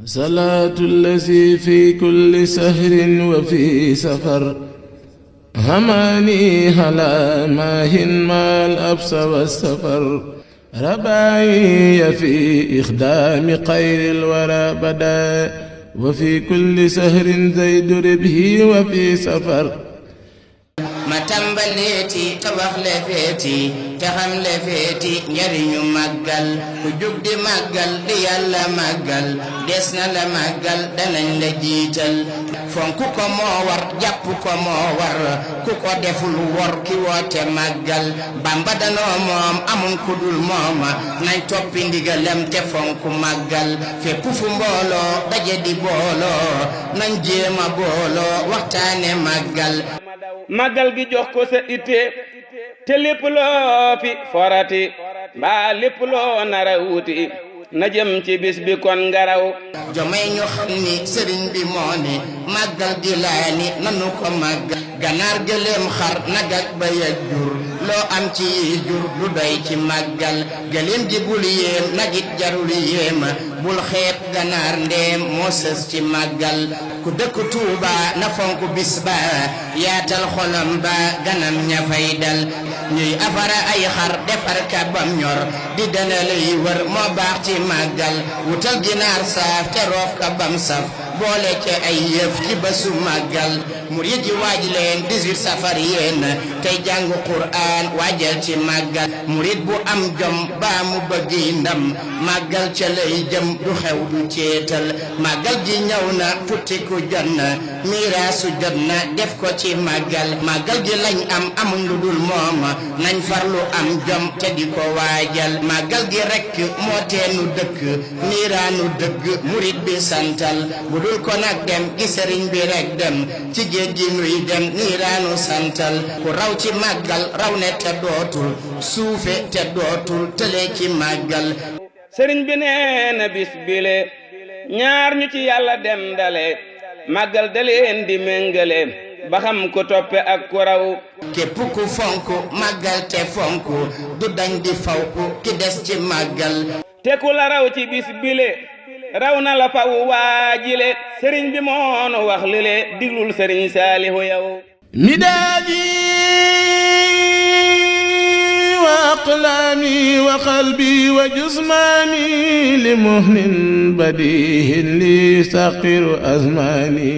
صلاة الذي في كل سهر وفي سفر هماني هلا ماهن ما الأبس والسفر رباعي في إخدام خير الورى بدا وفي كل سهر زيد ربه وفي سفر ma tàmbaleeti te wax le feeti te xam le feeti njariñu màggal ku jug di màggal di yàlla màggal des na la màggal danañ la jiital fonk ko moo war jàpp ko moo war ku ko deful wor ki woote màggal Bamba danoo moom amun ku dul mooma nañ toppi ndigalam te fonk màggal fépp fu mbooloo daje di booloo nañ jéema booloo waxtaane màggal màggal gi jox ko sa itte te lépp loo fi forati mbaa lépp loo nara wuti na jëm ci bis bi kon ngaraw jomay ñu xam ni sëriñ bi moo ni màggal gi laa ni nanu ko màggal ganaar gëléem xar nagak ba yeg jur loo am ci jur du doy ci màggal gëléem ji bul yéem nagit jarul yéema bul xeeb ganaar ndeem moo sës ci màggal ku dëkk Tuuba na fonk bis ba yaatal xolam ba ganam ña fay dal ñuy afara ay xar defar ka bam ñor di dana lay wër moo baax ci màggal wutal ginaar saaf te roof ka bam saf boole ca ay yëf ci bésu màggal murid yi waaj leen 18 safar yéen tey jàng Qur'an waajal ci màggal murid bu am jom baa mu bëggi ndam màggal ca lay jëm du xew du ceetal màggal gi ñëw na futtiku jot na miraasu jot na def ko ci màggal màggal gi lañ am amuñ lu dul moom nañ farlu am jom te di ko waajal màggal gi rekk moo teenu dëkk niiraanu dëgg murid bi santal bu dul ko nag dem gi sëriñ bi rek dem ci géej gi nuy dem niiraanu santal ku raw ci màggal raw ne te dootul suufe te dootul tële ci màggal sëriñ bi nee na bis bile ñaar ñu ci yàlla dendale màggal da leen di méngale ba xam ko toppe ak ku raw képp ku fonk màggal te fonk du dañ di fawku ki des ci màggal te ku la raw ci bis bile raw na la faw waajile sëriñ bi moonu wax lile diglul sëriñ Saalihu yow midaadi wa aqlaami wa qalbi wa jusmaani li muhnin badihin li saqiru azmaani